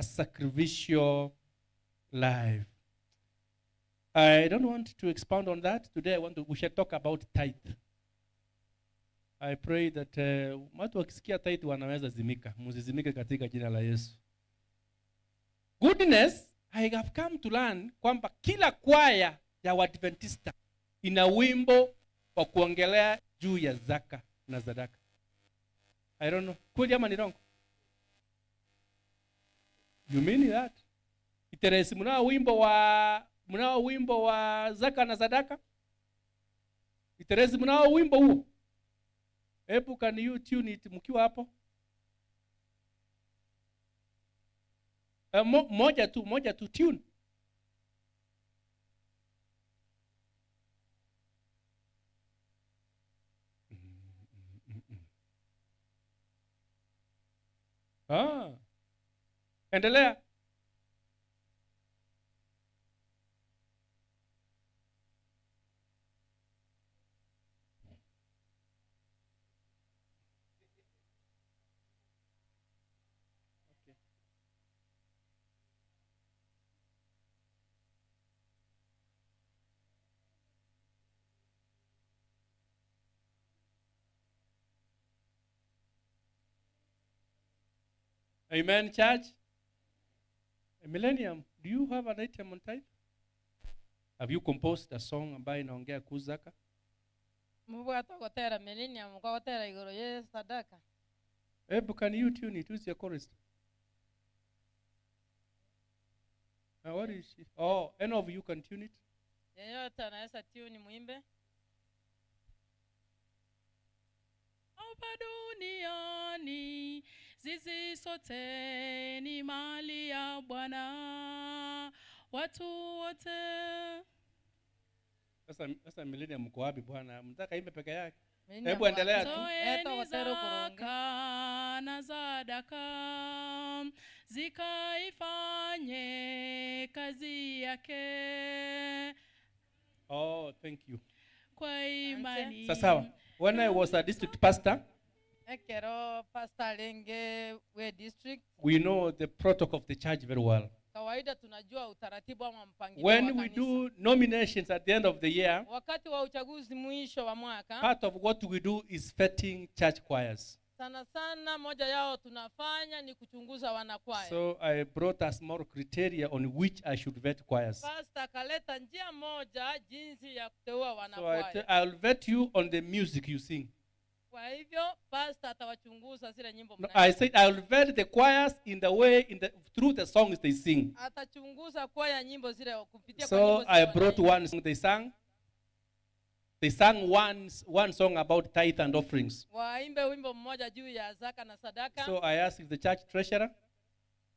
sacrificial life. I don't want to expound on that. Today we shall talk about tithe. I pray that watu wakisikia tithe wanaweza zimika. Msizimike katika jina la Yesu. Goodness, I have come to learn kwamba kila kwaya ya Waadventista ina wimbo wa kuongelea juu ya zaka na sadaka. I don't know. Kweli ama ni wrong? You mean that? Iteresi, mnao wimbo wa zaka na sadaka? Iteresi, mnao wimbo huo? Hebu can you tune it mkiwa hapo? Moja tu tune. Ah. Endelea. Amen, church. A Millennium, do you have an item on tithe? Have you composed a song ambayo inaongea kuhusu zaka? Mubwata gotera Millennium gotera igoro ye sadaka. Hebu can you tune it? Who's your chorist? What is she? Oh, any of you can tune it? Yeyote anaweza tune muimbe. Hapa duniani sisi sote ni mali ya Bwana, watu wote. Sasa Millennium mko wapi bwana? Mtaka imbe peke yake? Hebu endelea tu. Toeni zaka na sadaka, zikaifanye kazi yake. Oh, thank you. Kwa imani. Sasa, when I was a district pastor, Ekero pastor lenge we district, we know the protocol of the church very well. Kawaida tunajua utaratibu ama mpangilio When wa we kanisa. do nominations at the end of the year, wakati wa uchaguzi mwisho wa mwaka, part of what we do is vetting church choirs. Sana sana moja yao tunafanya ni kuchunguza wanakwaya. So I brought a small criteria on which I should vet choirs. Pastor akaleta njia moja jinsi ya kuteua So wanakwaya. I'll vet you on the music you sing. Kwa hivyo pastor atawachunguza zile nyimbo No, mnaimba. I said I'll vet the choirs in the way in the through the songs they sing. Atachunguza kwaya nyimbo zile kupitia kwa So nyimbo zile I brought wanaimba. one song they sang. They sang one song about tithe and offerings. Waimbe wimbo mmoja juu ya zaka na sadaka. So I asked the church treasurer.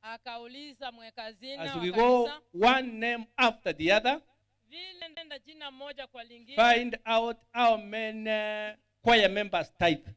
Akauliza mweka hazina As wa we go kanisa, one name after the other, vile nenda jina moja kwa lingine, find out how many choir members tithe.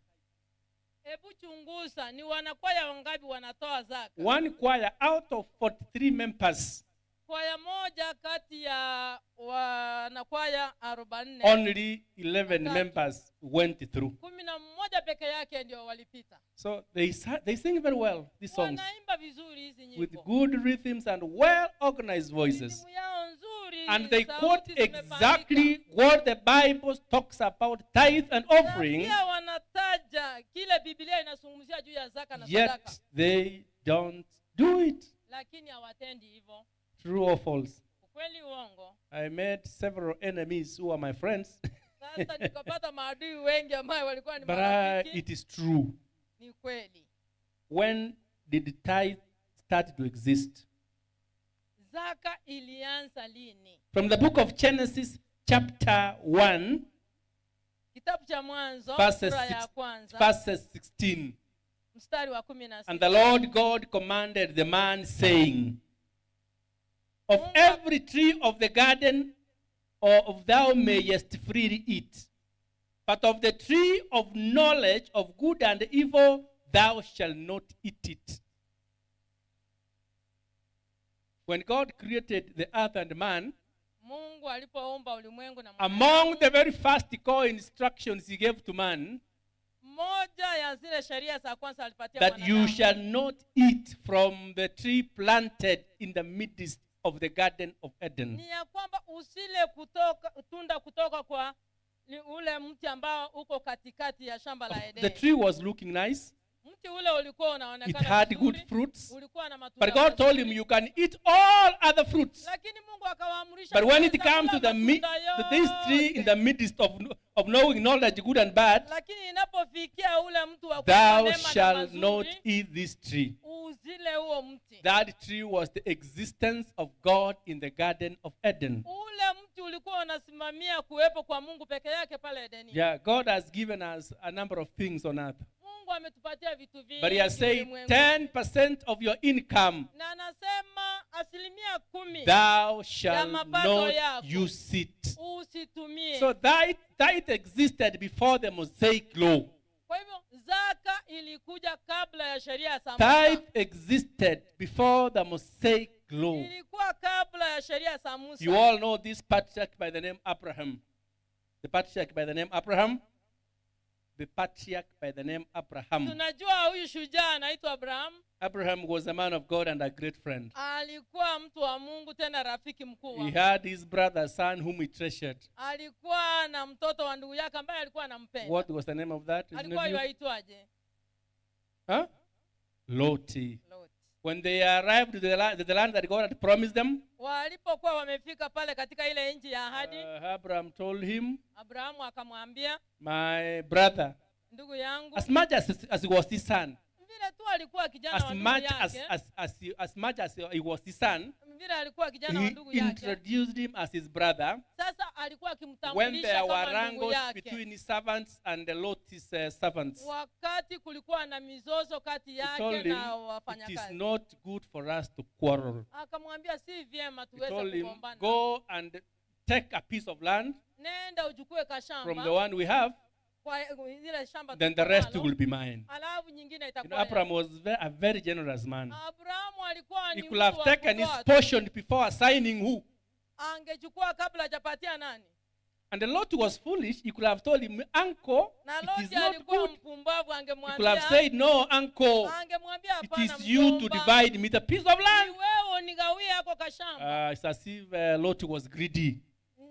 Hebu chunguza ni wanakwaya wangapi wanatoa zaka. One choir out of 43 members. Kwaya moja kati ya wanakwaya 40. Only 11 Watatu. members went through. 11 peke yake ndio walipita. So they sing very well these songs. Wanaimba vizuri hizi nyimbo. With good rhythms and well organized voices. Rhythm yao nzuri, And they sauti quote zimepangika. exactly what the Bible talks about tithe and offering. Na pia wanataja kile Biblia inazungumzia juu ya zaka na sadaka. Yet they don't do it. Lakini hawatendi hivyo. True or false? Ukweli uongo? I met several enemies who are my friends. Sasa nikapata maadui wengi ambao walikuwa ni But marafiki. it is true. Ni kweli. When did the tithe start to exist? Zaka ilianza lini? From the book of Genesis chapter 1, Kitabu cha Mwanzo sura ya kwanza, verses 16. mstari wa kumi na And the sita. Lord God commanded the man, saying, Of every tree of the garden, or of thou mayest freely eat, but of the tree of knowledge of good and evil thou shalt not eat it. When God created the earth and man, Mungu alipoumba ulimwengu na among the very first core instructions he gave to man, Moja ya zile sheria za kwanza alipatia that you mwanadamu, shall not eat from the tree planted in the midst of the Garden of Eden. Ni ya kwamba usile kutoka tunda kutoka kwa ni ule mti ambao uko katikati ya shamba la The Edeni. tree was looking nice. Mti ule ulikuwa It unaonekana had good vizuri, fruits. ulikuwa na matunda But God told him, mazuri. you can eat all other fruits. Lakini Mungu akawaamrisha But when it mnaweza comes to kula matunda to this tree in yote. the midst of knowing knowledge, good and bad, Lakini inapofikia ule mtu wa kujua thou mema na shalt not mazuri, eat this tree. usile huo mti. That tree was the existence of God in the Garden of Eden. Ule mti ulikuwa unasimamia kuwepo kwa Mungu peke yake pale Edeni. Yeah, God has given us a number of things on earth. Mungu ametupatia vitu vingi But he has said ulimwenguni. 10% of your income, Na anasema 10% thou shalt mapato not yako. use it. usitumie. So that existed before the Mosaic law. Kwa hivyo zaka ilikuja kabla ya sheria ya Musa. Tithe existed before the Mosaic law. Ilikuwa kabla ya sheria za Musa. You all know this patriarch by the name Abraham. The patriarch by the name Abraham. The patriarch by the name Abraham. Tunajua huyu shujaa anaitwa Abraham. Abraham was a man of God and a great friend. Alikuwa mtu wa Mungu tena rafiki mkuu wa He had his brother's son whom he treasured. Alikuwa na mtoto wa ndugu yake ambaye alikuwa anampenda. What was the name of that? His Alikuwa nephew? yuaitwaje? Huh? Loti. Lot. When they arrived to the land that God had promised them, Walipokuwa wamefika pale katika ile nchi ya ahadi, Abraham told him, Abrahamu akamwambia, my brother, ndugu yangu, as much as he was his son, vile tu alikuwa kijana as wa ndugu much as, yake, as much as he was his son, vile alikuwa kijana wa he ndugu yake, introduced him as his brother. sasa alikuwa When akimtambulisha there were kama ndugu wrangles yake. between his servants and the Lot's servants, Wakati kulikuwa na mizozo kati he yake told him, na it is wafanyakazi, not good for us to quarrel. akamwambia si vyema He tuweze told him, kugombana. go and take a piece of land Nenda uchukue from the kashamba one we have, kwa ile shamba then the tuko rest nalo, will be mine. alafu nyingine itakuwa Abraham was a very generous man. Abrahamu alikuwa He ni could mtu have wa taken his kutoa. portion before assigning who. Angechukua kabla hajapatia nani. And the Lot was foolish. He could have told him, uncle, Na it Loti is not alikuwa good. mpumbavu, He could have angemwambia said, no, uncle, angemwambia it hapana, is you to mjomba, divide me the piece of ni land. wewe unigawie yako kashamba. It's as if Lot was greedy.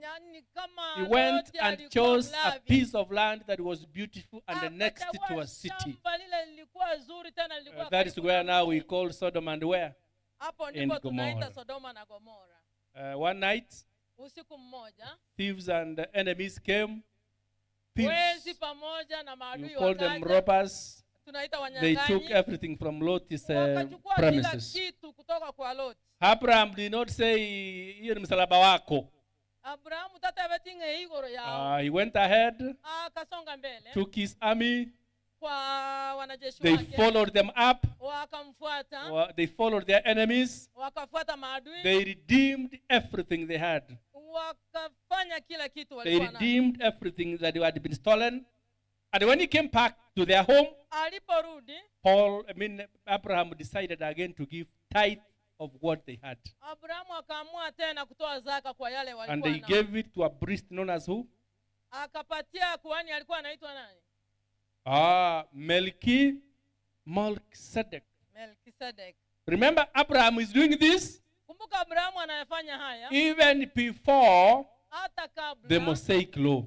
Yaani kama He went Loti and alikuwa chose a mlavi. piece of land that was beautiful and the next to Akachagua a city. shamba lile lilikuwa zuri tena lilikuwa That is karibu where na now we mji. call Sodom and where? Hapo and ndipo tunaita Gomorrah. Sodoma na Gomora. One night, Usiku mmoja, thieves and enemies came. wezi Thieves, pamoja na you maadui call them wakaja, robbers. tunaita They took wanyang'anyi, everything from Lot's wakachukua kila premises. kitu kutoka kwa Loti. Abraham did not say, hiyo ni msalaba wako. Abrahamu tata betinge igoro yao. He went ahead, Akasonga mbele took his army. kwa wanajeshi They wake, followed them up. wakamfuata, They followed their enemies. wakafuata maadui, They redeemed everything they had. wakafanya kila kitu They walikuwa nacho. redeemed everything that had been stolen. And when he came back to their home, Aliporudi Abraham decided again to give tithe of what they had. Abrahamu akaamua tena kutoa zaka kwa yale And walikuwa they nayo. gave it to a priest known as who? Akapatia kuhani alikuwa anaitwa nani? Melchizedek. Melkisedek. Remember, Abraham is doing this Kumbuka Abrahamu anayefanya haya even before hata kabla the Mosaic law.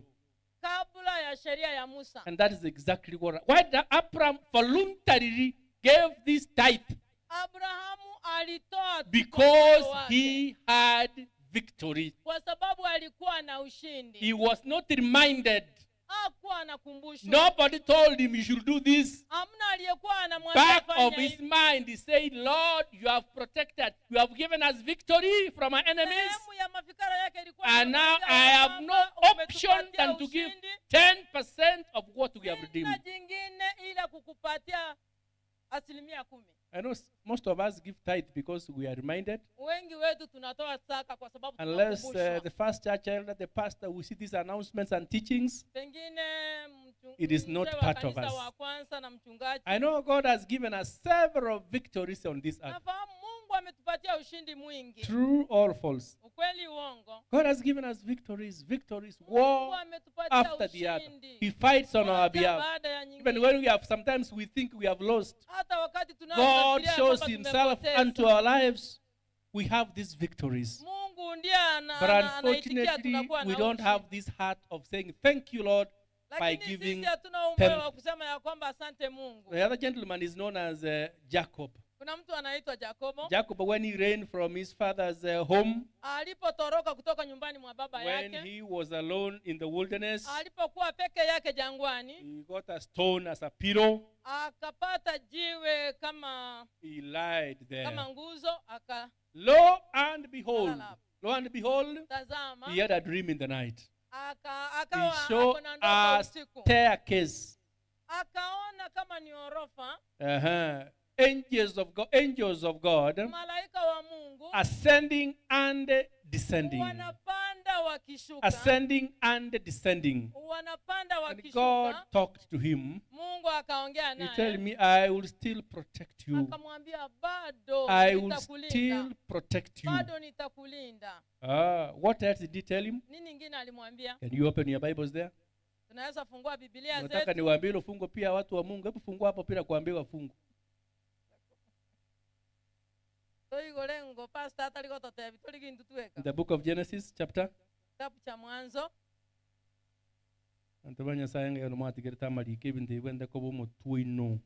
kabla ya sheria ya Musa. And that is exactly why the Abraham voluntarily gave this tithe. Abrahamu alitoa tu kwa Because moyo wake. he had victory. Kwa sababu alikuwa na ushindi. He was not reminded. Hakuwa anakumbushwa. Nobody told him you should do this. Hamna aliyekuwa anamwambia Back fanya of his hivi. mind, he said, Lord, you have protected, you have given us victory from our enemies. Sehemu ya mafikara yake ilikuwa And now kumwambia I have no kwamba option umetupatia than to give ushindi. 10% of what we have Sina redeemed. jingine ila kukupatia 10%. I know most of us give tithe because we are reminded. Wengi wetu tunatoa zaka kwa sababu Unless tunakumbushwa. the first church elder, the pastor, we see these announcements and teachings. Pengine It is not mzee wa part of kanisa us. wa kwanza na mchungaji. I know God has given us several victories on this earth. Nafahamu Mungu Ametupatia ushindi mwingi. True or false? Ukweli uongo? God has given us victories, victories, Mungu war ametupatia after the other. ushindi. He fights on our Moja behalf. baada ya Even nyingine. when we have, sometimes we think we have lost, Hata wakati God tunafikiria shows kwamba himself tumepoteza. unto our lives. We have these victories. Mungu ndiye But anaitia unfortunately, tunakuwa we na don't ushindi. have this heart of saying, "Thank you, Lord," by Lakini giving sisi hatuna huu them. moyo wa kusema ya kwamba asante Mungu. The other gentleman is known as Jacob. Kuna mtu anaitwa Yakobo. Jacob, when he ran from his father's home, Alipotoroka kutoka nyumbani mwa baba when yake, he was alone in the wilderness, alipokuwa peke yake jangwani, he got a stone as a pillow. Akapata jiwe kama He lied there. Kama nguzo aka Lo and behold, Lala. Lo and behold, Tazama, he had a dream in the night. He akawa saw ako na ndoto a usiku. Staircase. Akaona kama ni orofa. Angels of God, angels of God Malaika wa Mungu ascending and descending. Wanapanda wakishuka. Ascending and descending. Wanapanda And God wakishuka. Talked to him. Mungu akaongea He told naye. me, "I will still protect you. Akamwambia bado I will nitakulinda. Still protect you." Bado nitakulinda. Ah, what else did he tell him? Nini ingine alimwambia? Can you open your Bibles there? Tunaweza fungua Biblia Nataka zetu. niwaambie hilo fungu pia watu wa Mungu. Hebu fungua hapo pia kuambiwa fungu. Toigore ngo pastor atari gototebi tori gintu tweka. In the book of Genesis chapter Kitabu cha Mwanzo. Antu ba Nyasaye ng'ayo nomwatigerete amariko ebinto ebibwende koba omotwe.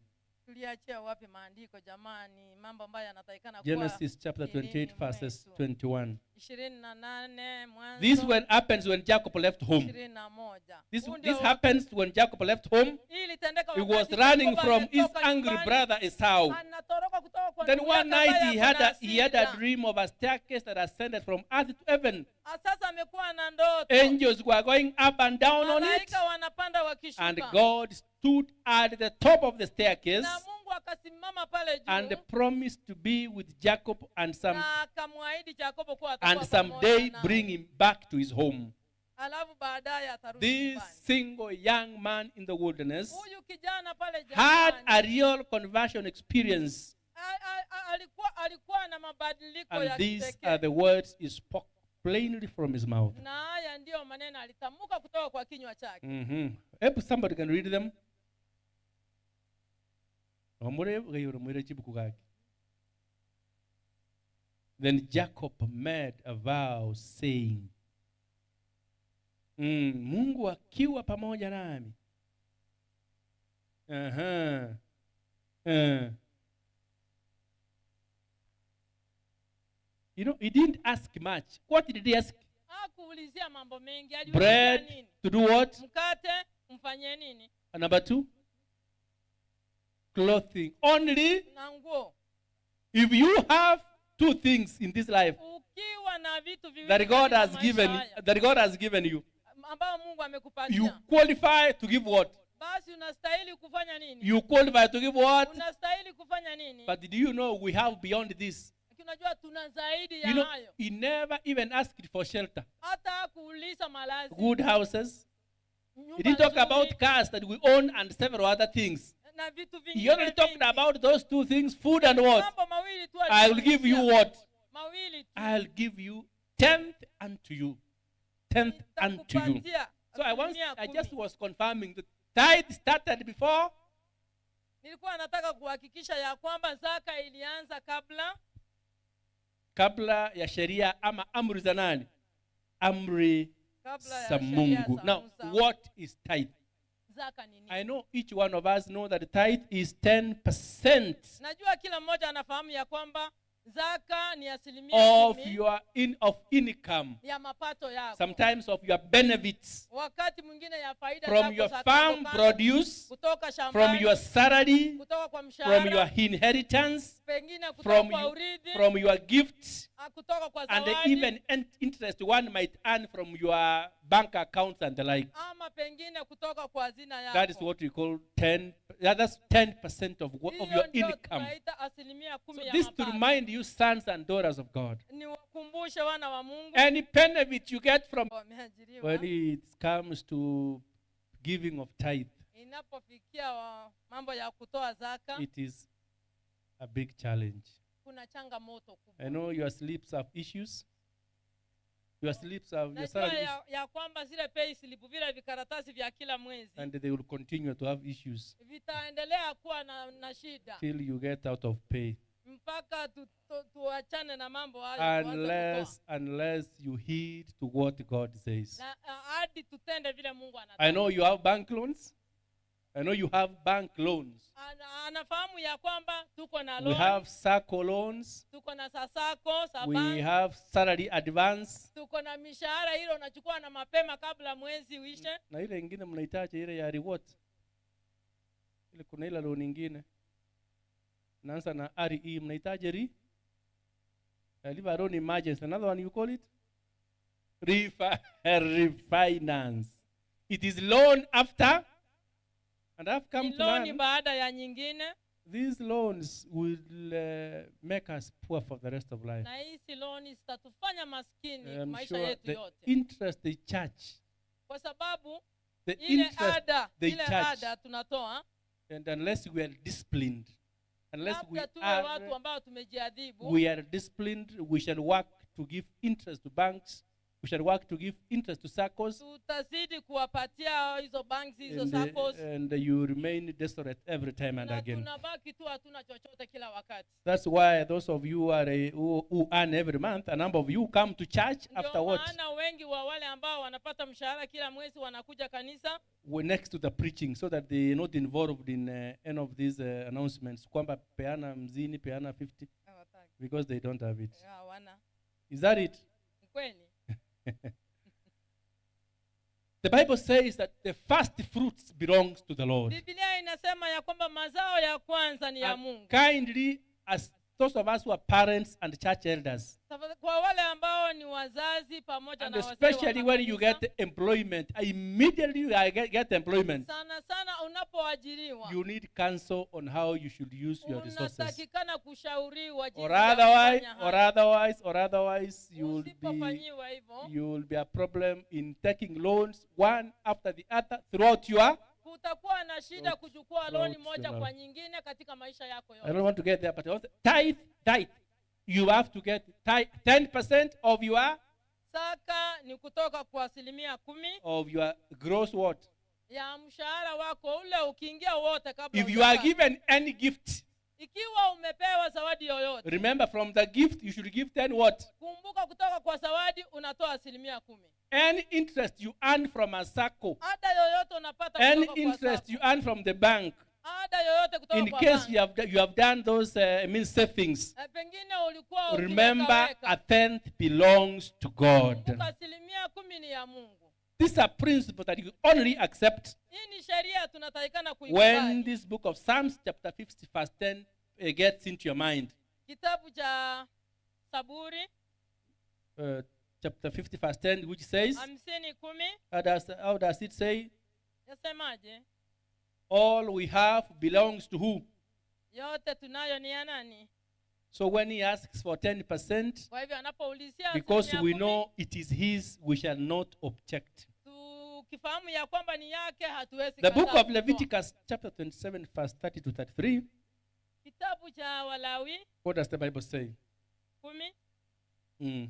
Tuliachia wapi maandiko jamani? Mambo ambayo yanatakikana kuwa Genesis chapter akilini 28 verses mwetu. 21. 28 Mwanzo. This when happens when Jacob left home. 21. This, Huu ndio this happens when Jacob left home. Hii ilitendeka He was wakati running Yakobo from his ametoka angry nyumbani. brother Esau. Anatoroka kutoka kwa Then ndugu one yake night ambaye he ako had na a, he had a hasira. dream of a staircase that ascended from earth to heaven. Ah, sasa amekuwa na ndoto. Angels were going up and down on it. Malaika wanapanda wakishuka. And God stood at the top of the staircase Na Mungu akasimama pale juu. And promised to be with Jacob and some Na akamwahidi Yakobo kuwa atakuwa and someday pamoja naye. Bring him back to his home. Alafu baadaye atarudi This nyumbani. Single young man in the wilderness Huyu kijana pale had a jangwani real conversion experience. Alikuwa na mabadiliko And ya these kipekee. Are the words he spoke plainly from his mouth. Na haya ndiyo maneno alitamka kutoka kwa kinywa chake. If somebody can read them. Omure gayoro mwire chibuku gake. Then Jacob made a vow saying, Mungu akiwa pamoja nami. Aha. He didn't ask much. What did he ask? Hakuulizia mambo mengi. Aliulizia Bread nini? To do what? Mkate mfanye nini? And number two, clothing. Only Na nguo. If you have two things in this life Ukiwa na vitu viwili that God katika has maisha given, haya, that God has given you, ambao Mungu amekupatia. You qualify to give what? Basi unastahili kufanya nini? You qualify to give what? Unastahili kufanya nini? But do you know we have beyond this? Lakini unajua tuna zaidi ya You know, hayo. He never even asked for shelter, Hata hakuuliza malazi. Good houses. Nyumba He didn't talk nzuri, about cars that we own and several other things. Na vitu He vingine only talked vingi. About those two things, food and what? Mambo mawili tu I will give you aliulizia. What? Mawili tu. I'll give you tenth unto you. Tenth unto you. Nitakupatia So I once, asilimia I just kumi. Was confirming the tithe started before Nilikuwa nataka kuhakikisha ya kwamba zaka ilianza kabla kabla ya sheria ama amri za nani? Amri kabla ya za sheria Mungu. za Now, Musa. What is tithe? Zaka ni nini? I know each one of us know that tithe is 10% Najua kila mmoja anafahamu ya kwamba zaka ni asilimia of kumi your in of income, ya mapato yako. Sometimes of your benefits Wakati mwingine ya faida from zako your za farm kando kando, produce, kutoka from shambani, your salary, kutoka kwa from mshahara, your inheritance, pengine kutoka from kwa you, urithi, from your gifts, kutoka kwa and zawadi, even interest one might earn from your bank accounts and the like. Ama pengine kutoka kwa hazina yako. That is what we call 10. That's 10% of Hiyo your ndio income. tunaita asilimia kumi So ya this to mapato. Remind you, sons and daughters of God. Niwakumbushe wana wa Mungu Any benefit you get from wameajiriwa. When it comes to giving of tithe, Inapofikia mambo ya kutoa zaka, it is a big challenge. Kuna Kuna changamoto kubwa. I know your slips have issues. Your slips have your Najua salary issues, ya kwamba zile pay slip, vile vikaratasi vya kila mwezi, and they will continue to have issues vitaendelea kuwa na shida till you get out of pay. Mpaka tuachane na mambo hayo, tuanze Unless you heed to what God says. kutoa. Na hadi tutende vile Mungu anataka. I know you have bank loans. I know you have bank loans. Anafahamu ya kwamba tuko na We loan, have SACCO loans. Tuko na SACCO za We bank, have salary advance. Tuko na mishahara ile unachukua na mapema kabla mwezi uishe. Na ile ingine mnahitaji ile ya reward. Ile kuna ile loan ingine. Naanza na RE, mnahitaji ri? Leave loan emergency. Another one you call it? Refinance. It is loan after, and I've come Ni to loan learn baada ya nyingine. These loans will make us poor for the rest of life. Na hizi loan zitatufanya maskini I'm maisha sure yetu the yote, interest they charge, kwa sababu the ile interest ada they ile charge, ada tunatoa, and unless we are disciplined, unless we labda tuwe are, watu ambao tumejiadhibu, we are disciplined, we shall work to give interest to banks, we shall work to give interest to SACCOs, tutazidi kuwapatia hizo banks, hizo SACCOs, and you remain desperate every time and na again. Tunabaki tu hatuna chochote kila wakati. That's why those of you who earn every month, a number of you come to church Ndio after what? maana wengi wa wale ambao wanapata mshahara kila mwezi wanakuja kanisa We're next to the preaching so that they are not involved in any of these announcements. Kwamba peana 50, peana 50, because they don't have it. Hawana. Is that it? Ni kweli. The Bible says that the first fruits belongs to the Lord. Biblia inasema ya kwamba mazao ya kwanza ni ya And Mungu. kindly, as those of us who are parents and church elders, Kwa wale ambao ni wazazi pamoja and na wazee wa especially when you makanisa, get employment, immediately you get employment, sana sana unapoajiriwa, you need counsel on how you should use your resources. Unatakikana kushauriwa jinsi Or ya otherwise, kufanya or hayo. otherwise, or otherwise, you will be Usipofanyiwa hivyo, you will be a problem in taking loans one after the other throughout your. Kutakuwa na shida kuchukua loan Throughout moja your kwa life. nyingine katika maisha yako I yote. don't want to get there, but I want tithe, tithe. You have to get tithe, 10% of your Zaka ni kutoka kwa 10% of your gross what? Ya mshahara wako ule ukiingia wote kabla If you are hujapata. Given any gift, Ikiwa umepewa zawadi yoyote, remember, from the gift you should give 10 what? Kumbuka kutoka kwa zawadi unatoa 10%. Any interest you earn from a SACCO, Ada yoyote unapata any kutoka kwa interest SACCO, you earn from the bank, ada yoyote kutoka in kwa case bank. you have done those I mean savings, Eh, pengine ulikuwa remember, ukiwekaweka. a tenth belongs to God. Kumbuka 10% ni ya Mungu. These are principles that you only accept Hii ni sheria tunatakikana when kuikubali. this book of Psalms, chapter 50, verse 10, gets into your mind. Kitabu cha Saburi Chapter 50, verse 10, which says, 50:10 how does it say? Yasemaje? All we have belongs to who? Yote tunayo ni ya nani? So when he asks for 10%, Kwa hivyo anapoulizia because asilimia we kumi, know it is his, we shall not object. Tukifahamu ya kwamba ni yake hatuwezi The book kataa of kutoa. Leviticus, chapter 27, verse 30 to 33, Kitabu cha Walawi what does the Bible say? 10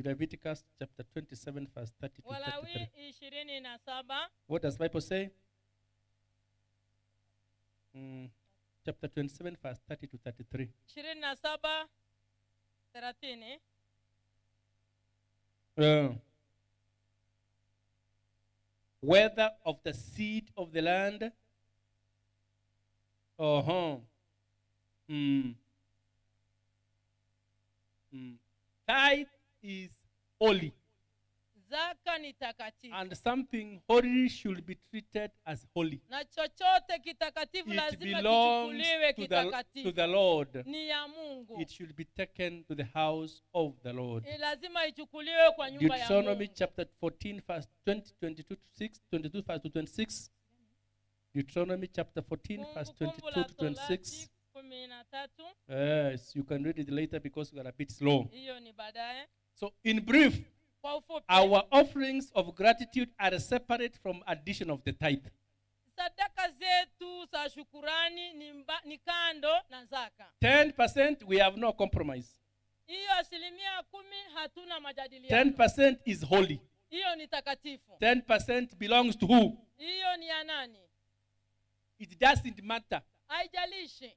Leviticus chapter 27, verse 30 to Walawi 33. 27. What does the Bible say? Chapter 27, verse 30 to 33. 27:30. Whether of the seed of the land. Tithe is holy. Zaka ni takatifu. And something holy should be treated as holy. Na chochote kitakatifu It lazima belongs kichukuliwe to kitakatifu. the Lord. Ni ya Mungu. It should be taken to the house of the Lord. Eh, lazima ichukuliwe kwa nyumba ya Deuteronomy Mungu. chapter 14, verse 20, 22 to 6, 22 verse to 26. Deuteronomy chapter 14, verse Kumbukumbu 22 la to 26. Torati 13. Yes, you can read it later because we are a bit slow. Hiyo ni baadaye. So, in brief, Kwa ufupi, our offerings of gratitude are separate from addition of the tithe. Sadaka zetu Za shukurani ni kando na zaka. 10%, we have no compromise. Hiyo 10% hatuna majadiliano. 10% is holy. Hiyo ni takatifu. 10% belongs to who? Hiyo ni ya nani? It doesn't matter Haijalishi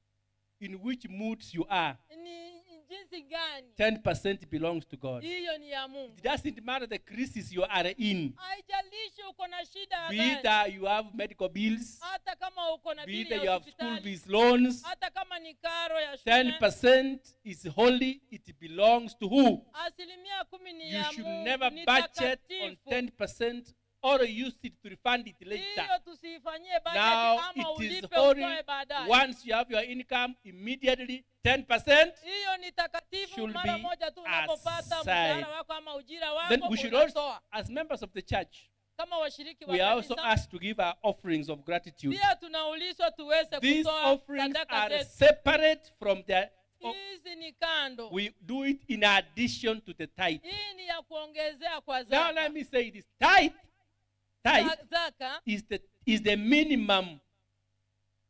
in which moods you are. ni jinsi gani, 10% belongs to God. hiyo ni ya Mungu. It doesn't matter the crisis you are in. Haijalishi uko na shida Be gani, it that you have medical bills, hata kama uko na be it bili that you ya have school hospitali, fees loans, hata kama ni karo ya shule, 10% is holy. It belongs to who? 10% ni You ya should Mungu, never ni budget on takatifu. 10% or use it to refund it later. Hiyo tusiifanyie budget Now ama it is ulipe holy. utoe baadaye. Once you have your income, immediately 10%. Hiyo ni takatifu should mara be moja tu unapopata aside. mshahara wako ama ujira Then wako we should also, unatoa. As members of the church, Kama washiriki wa we are also kanisa, asked to give our offerings of gratitude. Pia tunaulizwa tuweze These kutoa offerings sadaka are zetu. separate from the. Hizi ni kando. We do it in addition to the tithe. Hii ni ya kuongezea kwa Now zaka. let me say this: tithe Zaka is the minimum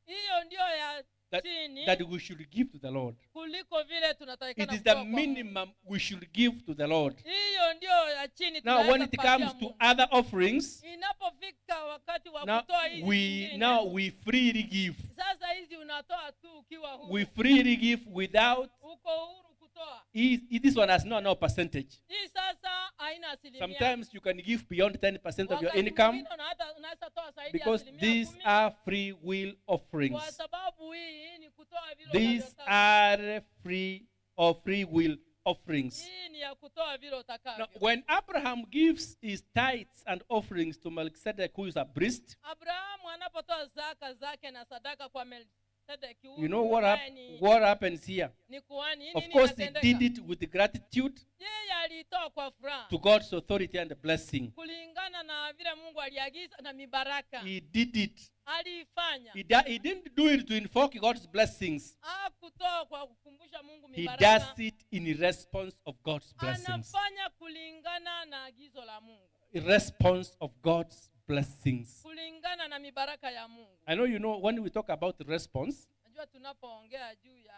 hiyo ndio ya chini that we should give to the Lord. Kuliko vile tunatakikana It is kutoa the kwa Mungu. minimum we should give to the Lord. Hiyo ndio ya chini Now, tunaweza when it kupatia comes to Mungu. Other offerings, Inapofika wakati wa now kutoa hizi we zingine, now we freely give. Sasa hizi unatoa tu ukiwa huru. We freely give without. Uko huru kutoa. This one has no percentage. Hii sasa haina asilimia. Sometimes you can give beyond 10% of your Wakati income mwingine unaweza toa zaidi ya because asilimia these kumi, are free will kwa offerings. Sababu hii ni kutoa vile These unavyotaka. Are free or free will offerings. Hii ni ya kutoa vile Now, utakavyo. when Abraham gives his tithes and offerings to Melchizedek, who is a priest, Abrahamu anapotoa zaka zake na sadaka kwa Melkisedeki huyu you know what, ambaye ni, what happens here? Ni kuhani. Of Nini course, he inatendeka? did it with gratitude Yeye aliitoa kwa furaha to God's authority and blessing. Kulingana na vile Mungu aliagiza na mibaraka. He did it. Aliifanya. He didn't do it to invoke God's blessings. Hakutoa kwa kukumbusha Mungu He mibaraka. does it in response of God's blessings. Anafanya kulingana na agizo la Mungu. In response of God's blessings. Kulingana na mibaraka ya Mungu. I know you know when we talk about response, Najua tunapoongea juu ya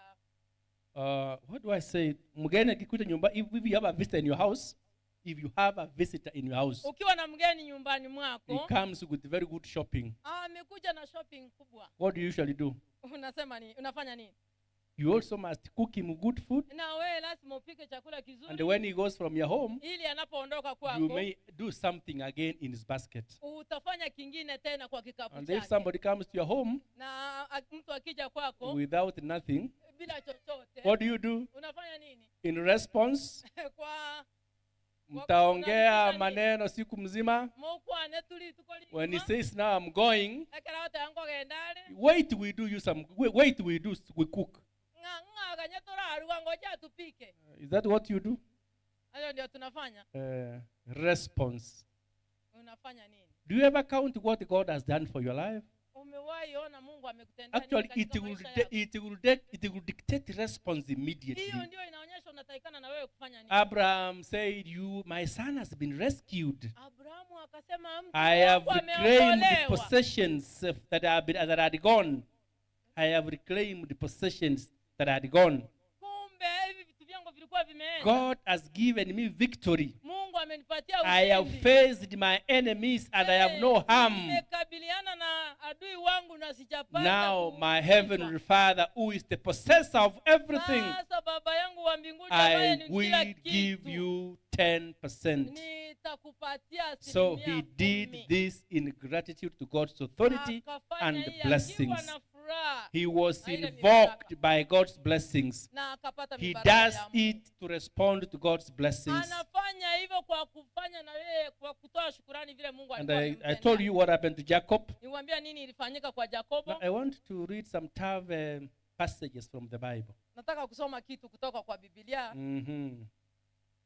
what do I say? Mgeni akikuja nyumba, if you have a visitor in your house, if you have a visitor in your house, ukiwa na mgeni nyumbani he mwako comes with very good shopping. Ah, amekuja na shopping kubwa. What do you usually do? Unasema nini? Unafanya nini? You also must cook him good food. Na wewe lazima upike chakula And kizuri when he goes from your home, ili anapoondoka you kwako may do something again in his basket. Utafanya kingine tena kwa kikapu And if chake. Somebody comes to your home Na mtu akija kwako without nothing, bila chochote, what do you do? Unafanya nini? In response, kwa mtaongea unarudisha nini? Maneno siku mzima. Mokwane tuli tuko When he says, "Now I'm going," ekera otengogendare wait, we do you some, wait, we do, we cook. Ng'aganye turaruga ngoja tupike. Is that what you do? Hayo ndio tunafanya. Response. Unafanya nini? Do you ever count what God has done for your life? Umewahi ona Mungu amekutendea nini Actually, katika it will, maisha yako? it will dictate response immediately. Hiyo ndio inaonyesha unatakikana na wewe kufanya nini. Abraham said, "You, my son has been rescued. Abrahamu akasema mtu I have wangu reclaimed ameokolewa. Possessions that have been, that had gone. I have reclaimed possessions that had gone. Kumbe hivi vitu vyangu vilikuwa vimeenda. God has given me victory. Mungu amenipatia I have ushindi. Faced my enemies and I have no harm. Nimekabiliana na adui wangu na sijapata Now my kuumizwa. Heavenly Father, who is the possessor of everything, Sasa baba yangu wa mbinguni ambaye I ni kila will give kitu, you 10%." Nitakupatia So he asilimia did kumi. This in gratitude to God's authority Akafanya and hii akiwa blessings. na furaha He was na ile invoked by God's blessings. Na akapata He mibaraka does ya Mungu. it to respond to God's blessings. Anafanya hivyo kwa kufanya na yeye kwa kutoa shukurani vile Mungu And alikuwa I amemtendea. Told you what happened to Jacob. Niwaambia nini ilifanyika kwa Jakobo. Now I want to read some tough passages from the Bible. Nataka kusoma kitu kutoka kwa Biblia.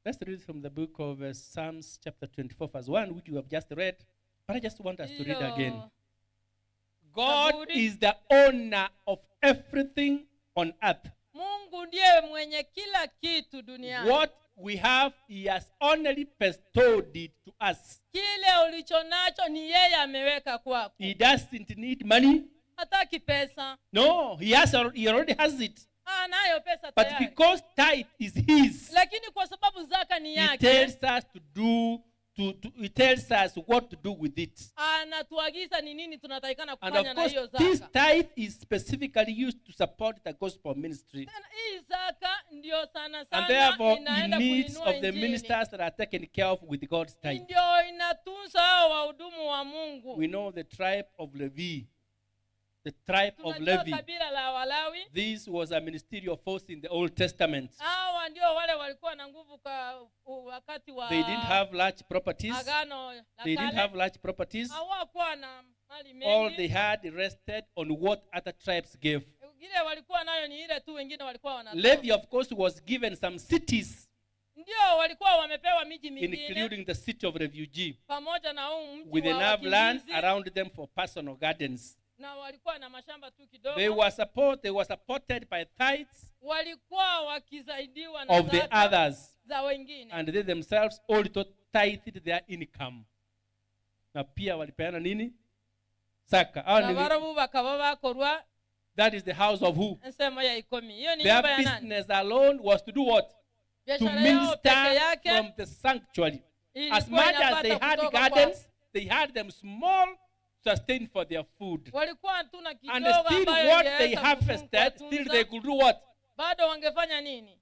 Let's read from the book of Psalms, chapter 24, verse 1, which you have just read. But I just want us to read Hiyo again. God Zaburi. Is the owner of everything on earth. Mungu ndiye mwenye kila kitu duniani. What we have, He has only bestowed it to us. Kile ulicho nacho ni yeye ameweka kwako. He doesn't need money. Hataki pesa. No, he already has it. Anayo pesa But tayari. Because tithe is his, Lakini kwa sababu zaka ni he yake, tells us to do to, to he tells us what to do with it. Anatuagiza ni nini tunatakikana And kufanya of na course, hiyo this zaka. tithe is specifically used to support the gospel ministry. Tena hii zaka ndio sana And sana therefore, the inaenda needs kuinua of the injili. ministers that are taken care of with God's tithe. Ndio inatunza hao wahudumu wa Mungu. We know the tribe of Levi. The tribe of Tunajua Levi. kabila la Walawi. This was a ministerial force in the Old Testament. Hawa ndio wale walikuwa na nguvu kwa wakati wa They didn't have large properties. Agano la They didn't Kale. have large properties. Hawakuwa na mali All they mengi. had rested on what other tribes gave. Ile walikuwa nayo ni ile tu wengine walikuwa wanatoa. Levi, of course, was given some cities, Ndio walikuwa wamepewa miji mingine, including the city of refugee, pamoja na huu mji with wa enough land wakimbizi, around them for personal gardens. na walikuwa na mashamba tu kidogo. They were supported by tithes Walikuwa wakisaidiwa na of the zaka others, za wengine, and they themselves also tithed their income. Na pia walipeana nini? Zaka. Hao na barabwo bakaba bakorwa That is the house of who? ensemo ya ikomi. Hiyo ni Their nyumba ya nani? business alone was to do what? To Biashara yao peke minister yake from the sanctuary. As ilikuwa much as they inapata had kutoka kwa gardens, they had them small, sustained for their food. Walikuwa tu na And kidogo still ambayo what they ingeweza harvested, still kuwatunza. they could do what? Bado wangefanya nini?